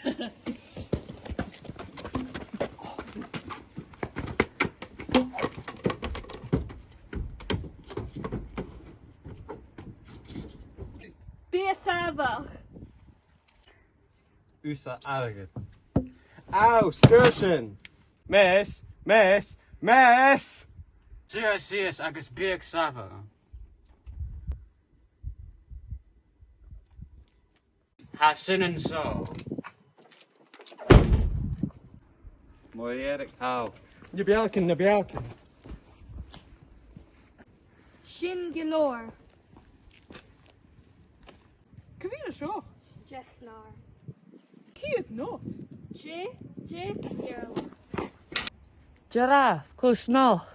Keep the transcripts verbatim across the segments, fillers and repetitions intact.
Bi sàmhach. Thusa airgead. Ow, sguir sin! Meas, meas, meas! Suidh sìos agus bi sàmhach. Tha sin an seo. Mo dheireadh, ow. Na beachdan, na beachdan. Sin gu leòr. Cò mheud a tha seo? Deich n-euro. Ceud not. Dè, dè, euro. Giraffe, cùis not.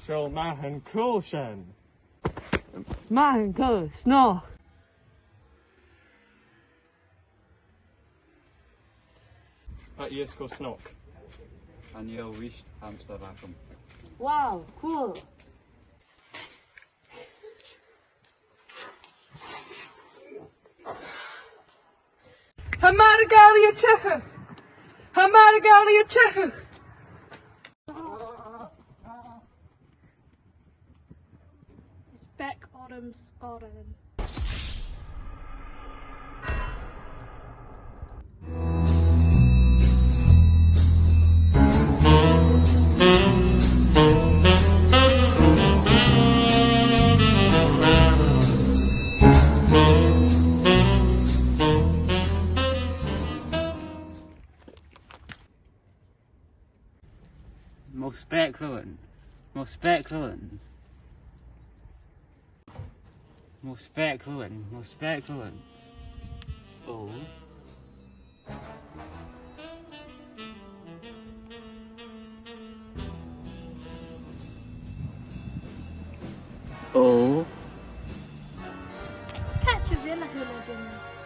Seo mathan cool sin. Mathan cool, snog. Tha iasg cho snog. Chan eil ris hamster agam. Wow, cool. Tha margaidh a' tighinn! Tha margaidh a' tighinn! Is beag orm sgoirean. Mo speuclairean, mo speuclairean. Mo speuclairean, mo speuclairean. O. O. Càit a bheil a h-uile duine?